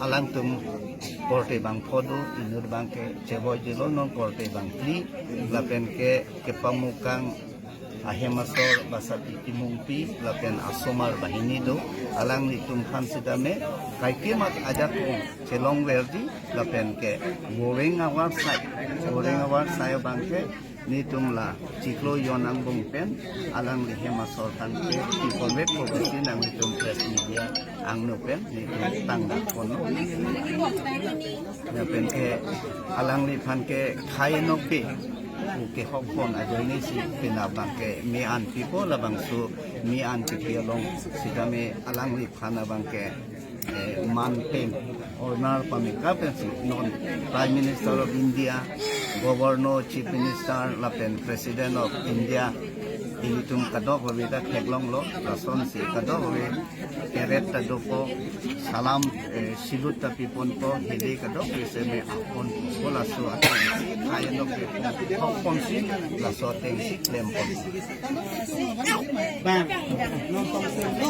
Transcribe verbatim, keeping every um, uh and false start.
Alangtum korte bangpho do, inut abangke chevoi jelo, non korte bangphli, lapen ke kepamukang ahem asor Basapi Timungpi lapen asomar banghini do, alanglitum aphan sitame kaike mat ajakong chelongverji, lapen ke goreng avarsai, goreng avarsai abangke netum la chiklo jon angbong pen alangli hem asor aphan ke piponvekpo pusi nanglitum press media angno pen netum tangdak ponlo. Lapen ke alangliphan ke khei nok ke pu kehok pon ajoine si penap abangke me-an pipo, labangso me-an pipi along sitame alangliphan abangke eh, man pen, honor pameka pensi non Prime Minister of India, Governor, Chief Minister lapen President of India, ilitum kadokave ta theklonglo, lasonsi kadokave parade ta dopo, salam, eh, salute ta piponpo, hede kadokave seme apon, ko laso atengsi khei nok ke pon, pon si, laso atengsi klempon. Bang, non tong sen do,